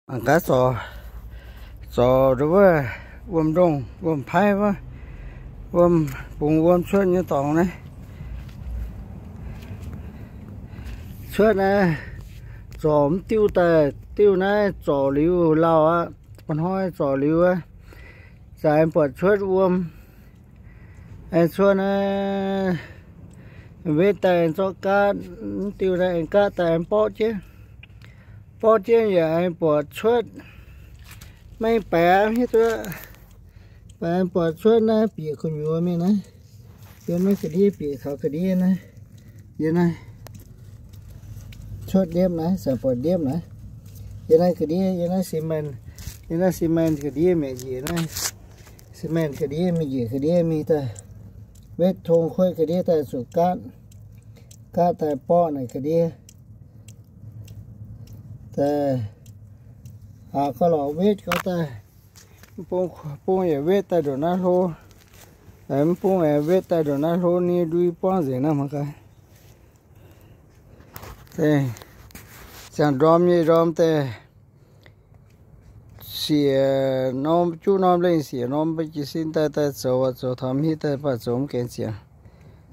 Mangc gaax zorc, zorc nduov wuov wuom-ndongh, wuom-paaiv wuov, wuom, bungx wuom cuotv nyei dorngx naaiv. Cuotv naaiv, zorc mv diuh daaih, diuh naaiv zorc liuz lauh aqv, mba'hnoi zorc liuz aqv, za'gengh buatc cuotv wuom. Aengx cuotv naaiv, wetv daaih zorqv gaatv, mv diuh naaiv aengx gaatv daaih aengx borqv jienv. Borqv jienv yaac aengx buatc cuotv, maiv baeqc hiuv duqv, baeqc buatc cuotv naaiv bieqc gu'nyuoz mingh naaiv. Yiem naaiv ga'ndiev bieqc taux ga'ndiev naaiv. Yiem naaiv cuotv ndiemv naaiv, zanc buatc ndiemv naaiv. Yiem naaiv ga'ndiev, yiem naaiv cement, yiem naaiv cement ga'ndiev mingh njiec naaiv. Cement ga'ndiev mingh njiec ga'ndiev mingh daaih, wetv tong kuotv ga'ndiev daaih zuqc gaatv, gaatv daaih borqv naaic ga'ndiev daaih. Aqc gauh lorqc wetv gauh daaih, mv bung, bung yaac wetv daaih ndongc naaiv hlo, mv bung yaac wetv daaih ndongc naaiv hlo, nie ndui buangv nzengc naaiv mangc gaax. Ziangh ndorm nyei ndorm daaih, siec norm, juqv norm lengh siec norm mbuo jiez sin daaih, daaih zoux, zoux taux mv hiuv daaih baac zoux mv gaengh ziangx.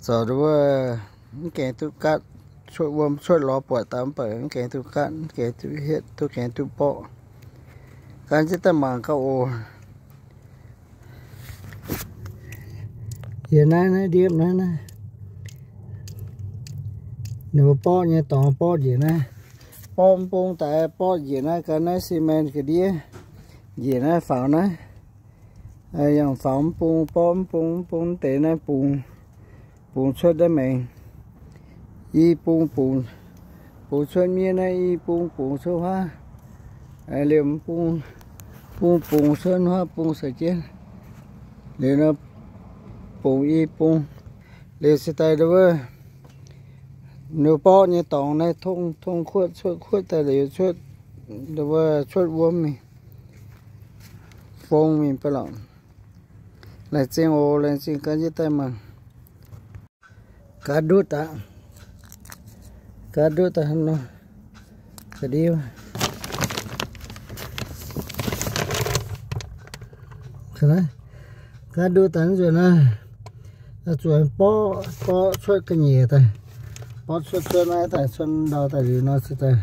Zoux wuov, mv gaengh duqv gaatv, cuotv wuom cuotv lorz buatc daaih mv baac mv gaengh duqv gaatv, mv gaengh duqv hietv, duqv gaengh duqv borqv. Gan jienv daaih mangc gaax oc. Yie naaiv, naaiv ndiepv naaiv, naaiv ninh mbuo borqv nyei dorngx borqv njiec naaiv. Borqv mv bung daaih borqv njiec naaiv, gan naaiv cement ga'ndiev njiec naaiv faaux naaiv. Yangh faaux mv bung, borqv mv bung, mv bung deix naaiv bungx, bungx cuotv naaiv maengx. I bung bungx, bungx cuotv miev naaiv, i bung bungx cuotv huaav. Liemh mv bung, bung bungx cuotv huaav bung sou jienv. Liuz nor bungx i bung. Liuz se daaih wuov, ninh borqv nyei dorngx naaiv tong, tong kuotv cuotv kuotv daaih liuz cuotv, wuov cuotv wuom mingh, fong mingh ba'laqc. Laengz zingh oc, laengz zingh gan jienv daaih mangc. Gaax ndutv daaih, gaax ndutv daaih hnangv nor, ga'ndiev. Gaax ndutv daaih nzuonx naaiv, zuqc borqv, borqv cuotv ga'nyiec daaih, borqv cuotv cuotv naaiv daaih, cuotv ndau daaih liuz nor se daaih,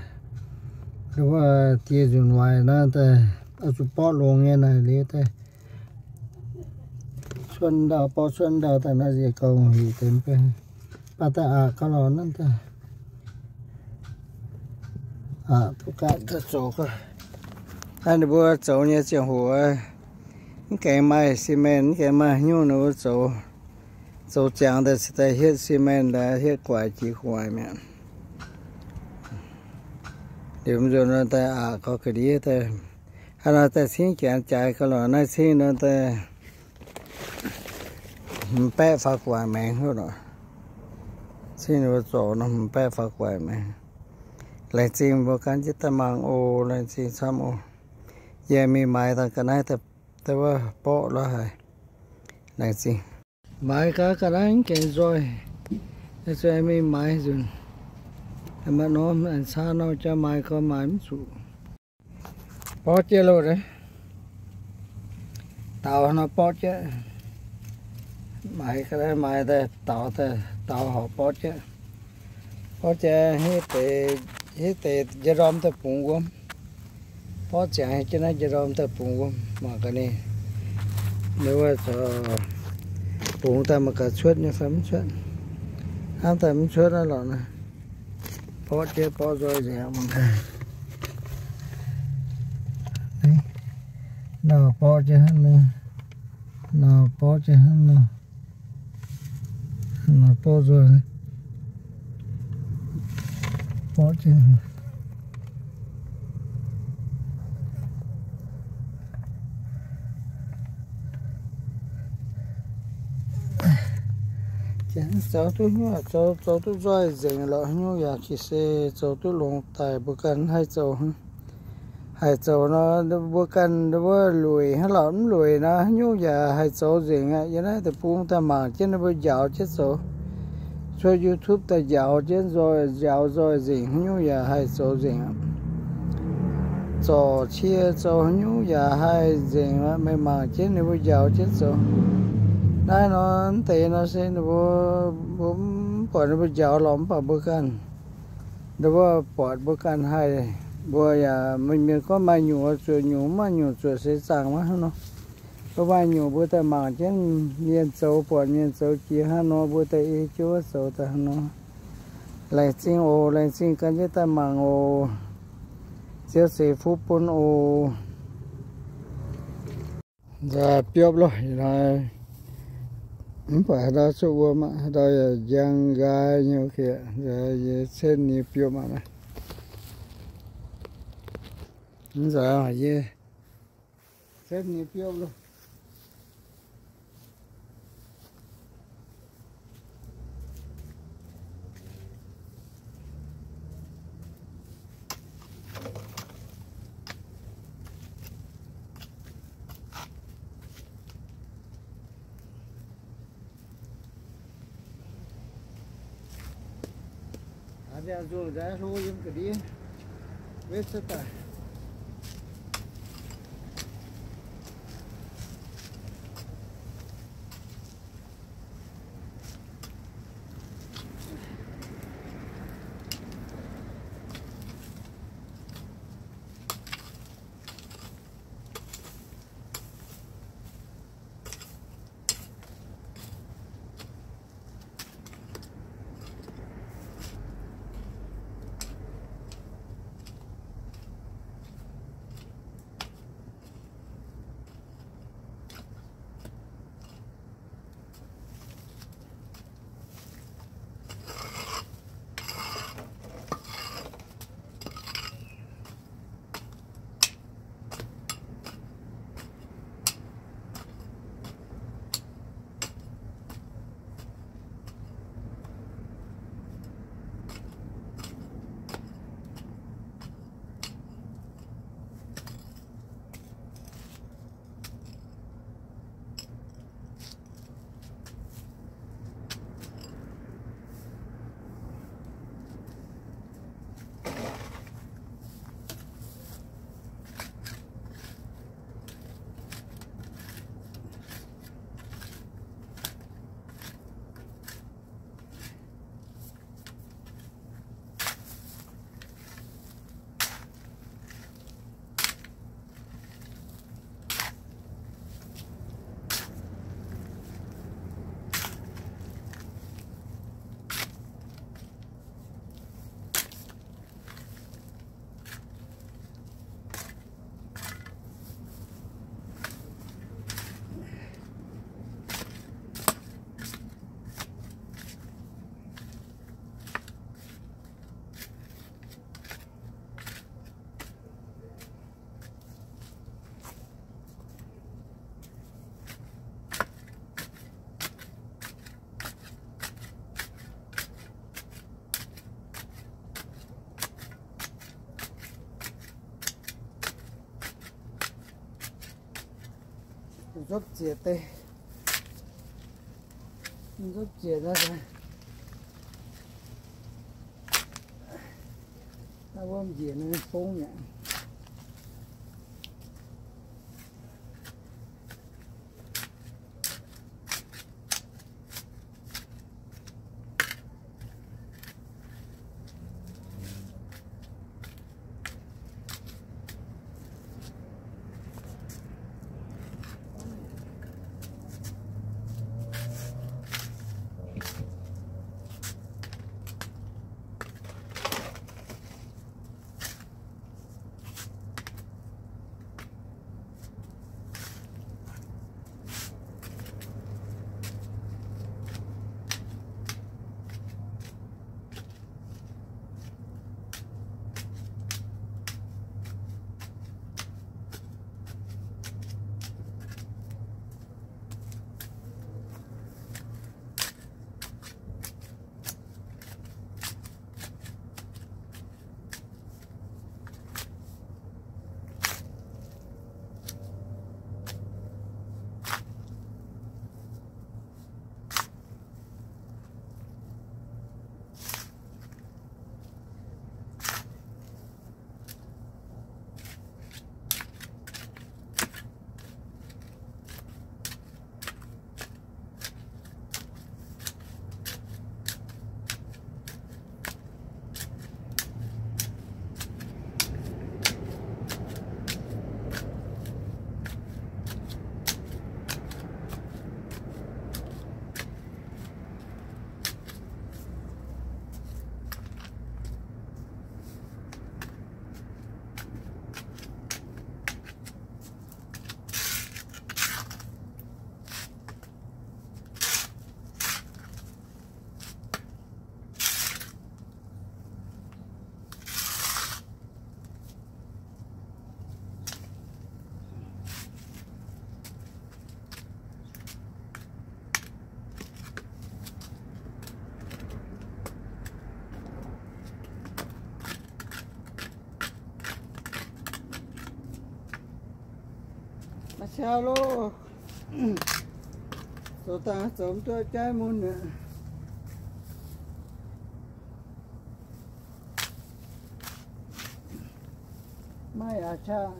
wuov die nzunc waaic naaiv daaih, oix zuqc borqv longx nyei naaic liuz daaih, cuotv ndau, borqv cuotv ndau daaih naaiv nziex gauh hec deix mv baac daaih aqc gauh lorqc naaiv daaih. Aqc duqv gaatv daaih zoux gauh. Naaiv ninh mbuo zoux nyei ziangh hoc, mv gaengh maaih cement, mv gaengh maaih haaix nyungc, ninh mbuo zoux, zoux ziangx daaih ceix daaih hietv cement daaih hietv guaix jiex gu'nguaaic mi'aqv. Liuz nzuonx nor daaih aqc gauh ga'ndiev daaih. Hnangv nor daaih cingv janx jaaix gauh lorqc, naaiv cingv nor daaih hmz baeqv faaux gu'nguaaic maengx lorqc. Cingv ninh mbuo zorc nor hmz baeqv faaux gu'nguaaic maengx. Laengz zingh mbuo gan jienv daaih mangc oc. Laengz zingh camv oc. Yie mingh maaiz daaih ga'naaiv daaih wuov borqv lorz haic. Laengz zingh. Maaiz gaax ga'naaiv mv gaengh nzoih, zuqc mingh maaiz nzunc. Maaih norm caa norm jaa maaiz gau maaiz mv zuqc. Borqv jienv loh, daaux nor borqv jienv. Maaiz ga'naaiv maaiz daaih daaux, daaux horpc borqv jienv. Borqv jienv hietv deix, hietv deix njang ndorm daaih bungx wuom. Borqv ziangx jienv naaiv njang ndorm daaih bungx wuom mangc gaax ninh, ninh wuov bungx daaih mangc gaax cuotv nyei fai mv cuotv. Hnamv daaih mv cuotv naaiv lorqc naaiv. Borqv jienv borqv nzoih nzengc mangc gaax. Nor borqv jienv hnangv nor, nor borqv jienv hnangv nor. Nor borqv nzoih, borqv jienv. Zoux duqv hnyouv, zoux, zoux duqv nzoih nzengc lorqc haaix nyungc yaac qiex se zoux duqv longx daaih mbuo ganh haih zoux. Haih zoux nor mbuo ganh wuov lueic hnangv lorqc, mv lueic nor haaix nyungc yaac haih zoux nzengc aqv. Yiem naaiv deic-bung daaih mangc jienv ninh mbuo njaaux jienv zoux, cuotv YouTube daaih njaaux jienv nzoih, njaaux nzoih nzengc, haaix nyungc yaac haih zoux nzengc aqv. Zorc cie zoux haaix nyungc yaac haih nzengc aqv. Meih mangc jienv ninh mbuo njaaux jienv zoux. Naaiv nor, mv deix nor se ninh mbuo, mbuo mv buatc ninh mbuo njaaux lorqc, mv baac mbuo ganh, ninh mbuo buatc mbuo ganh haih. Mbuo yaac, mienh gorngv maaih nyungc zuoqc nyungc, mv maaih nyungc zuoqc seix zaangc maiv hnangv nor. Mbuo maaih nyungc mbuo daaih mangc jienv mienh zoux, buatc mienh zoux jiex hnangv nor, mbuo daaih ei jienv zoux daaih hnangv nor. Laengz zingh oc, laengz zingh gan jienv daaih mangc oc. Ziouv ceix fuqv bun oc. Nzaaih biopv loh, ih hnoi mv baac haaix ndau zuqv wuom aqv, haaix ndau yaac njang nqaai nyei. Nzaaih yie cen nyei biopv aqv. Mv nzaaih yie cen nyei biopv loh. Aa, nzuonx nzaaih hlo yiem ga'ndiev, wetv cuotv daaih. Nzopv ziec deix, nzopv ziec naaiv, naaiv wuov njiec naaiv fongv mi'aqv. Maaih qaqv loh. Zoux dangh zoux mv duqv jaiv mun aqv. Maaih aqc qaqv.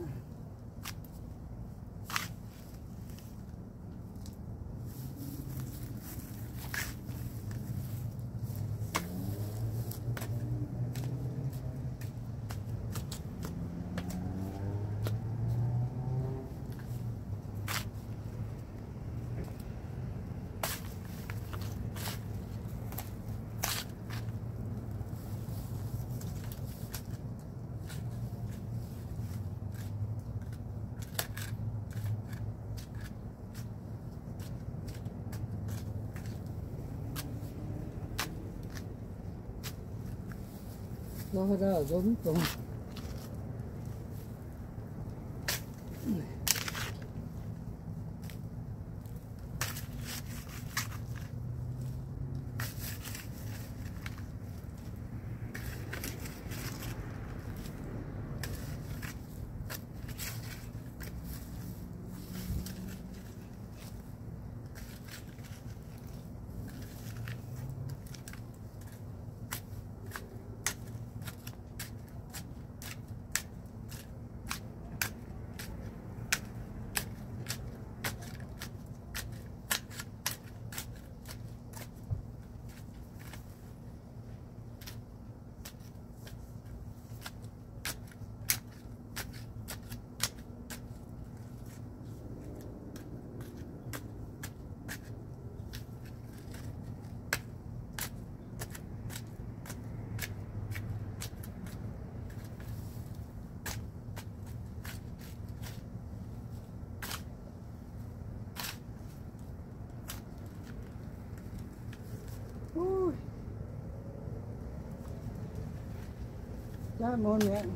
Jaiv mun mi'aqv.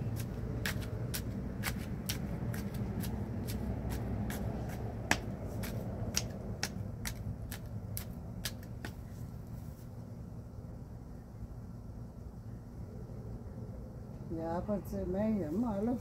Yaac buonv-zeic maengx yaac mv maaih loh.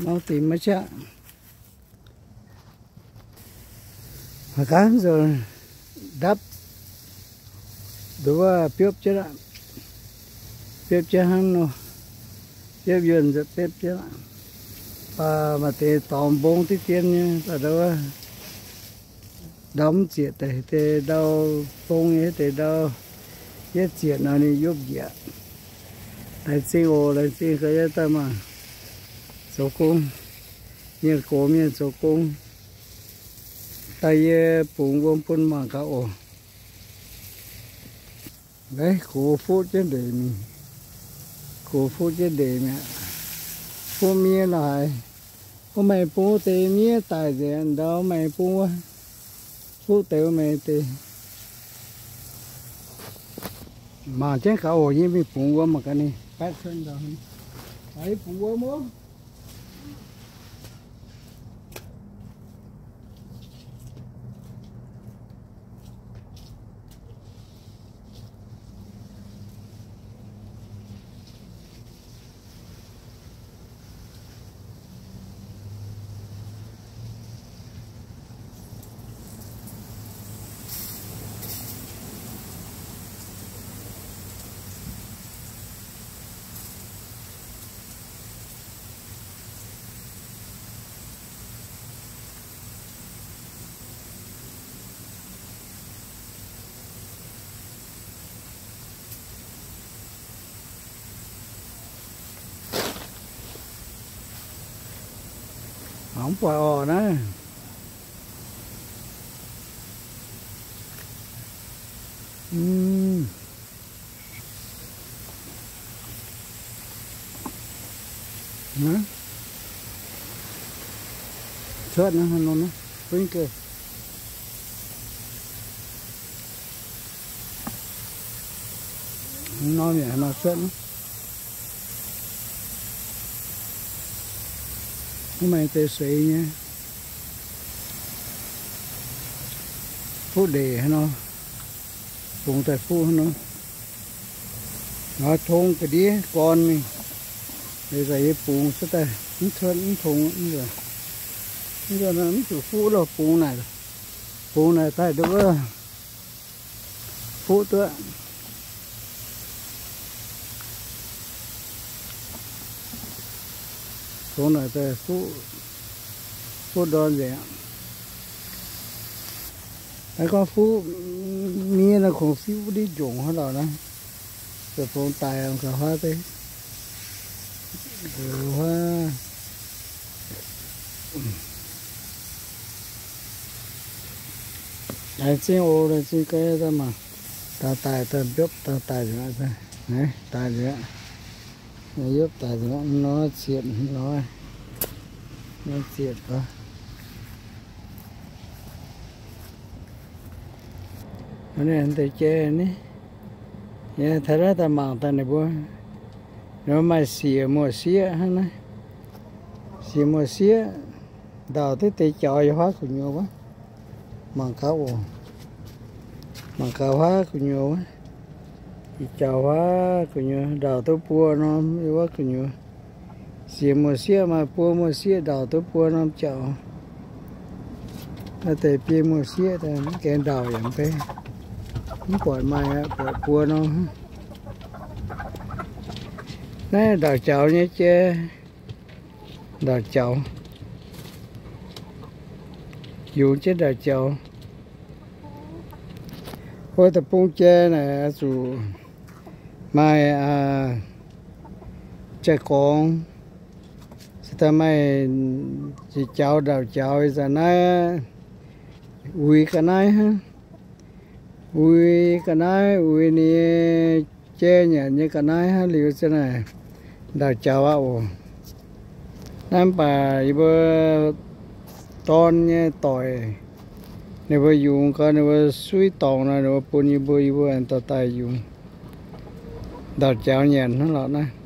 Nor deix maiv qaqv. Mangc gaax, nzunc ndapv nduov biopv jienv aqv. Biopv jienv hnangv nor. Biopv yuonh nzunc biopv jienv aqv. Baac maaih deix dorngx mbong diqv dien nyei, baac ndau wuov ndau mv zieqc deix, deix ndau mbong nyei, deix ndau yietv zieqc nor ninh yopv njiec. Laengz zingh oc, laengz zingh gaax yie daaih mangc zoux gong. Mienh gox mienh zoux gong, daaih yie bungx wuom bun mangc gaax oc. Naaiv gox fuqv jienv ndeic mingh. Gox fuqv jienv ndeic mi'aqv. Bung miev lorqc haic. Wuov meih bung wuov deix miev daic nzengc, ndau meih bung wuov, fuqv deix wuov meih deix. Mangc jienv gaax oc, yie mingh bungx wuom mangc gaax ninh baeqv cuotv ndau. Bungx wuom oc. Mv buatc orqc naaiv. Cuotv naaiv, nor naaiv, bun geh. Nor mi'aqv, nor cuotv naaiv. Wuov maaih deix seix nyei. Fuqv ndeic hnangv nor. Bungx daaih fuqv hnangv nor. Nor tong ga'ndiev gorn mingh. Liuz za'gengh bungx cuotv daaih mv cuotv mv tong. Mv zuqc fuqv lorh, bungx naaic, bungx naaic daaih nduov wuov. Fuqv duqv. Tong naaic daaih fuqv, fuqv ndorn nzengc aqv. Naaiv gorngv fuqv miev nor kungx fiuv ndiev njongc hnangv lorqc naaiv. Zuqc bungx daic ga'huaav deix. Ga'huaav. Laengz zingh oc, laengz zingh gaax daaih mangc. Dangh daic, dangh mbiopv, dangh daic nzengc aqv. Daic nzengc aqv. Mbiopv daic nzengc aqv. Nor zietc nor, nor zietc oc. Naaiv deix jai ni, yie taux naaiv daaih mangc daaih ninh mbuo, ninh mbuo maaih siec muoz sieqv hnangv naaiv. Siec muoz sieqv, ndauc duqv deix jaux yiem huaav gu'nyuoz wuov. Mangc gaax oc. Mangc gaax huaav gu'nyuoz wuov. Ih jaux huaav gu'nyuoz, ndauc duqv buo norm yiem huaav gu'nyuoz. Siec muoz sieqv maaih buo muoz sieqv ndauc duqv buo norm jaux. Naaiv deix biei muoz sieqv mv gaengh ndauc yaac mv bei. Mv buatc maaih aqv, buatc buo norm. Naaiv ndauc jaux nyei jai. Ndauc jaux. Yungz jienv ndauc jaux. Wuov deic-bung jai naaic oix zuqc maaih jai-gorngx, se daaih maaih jaux ndauc jaux ih zanc naaiv uix ga'naaiv hnangv. Uix ga'naaiv, uix ninh nyei jai nyanc nyei ga'naaiv hnangv liuz za'naaic ndauc jaux aqv oc. Naaiv mv baac yie mbuo dorn nyei doic, ninh mbuo yungz gau, ninh mbuo suiv dorngx nor, ninh mbuo bun yie mbuo, yie mbuo aengx dorh daaih yungz ndauc jaux nyanc hnangv lorqc naaiv.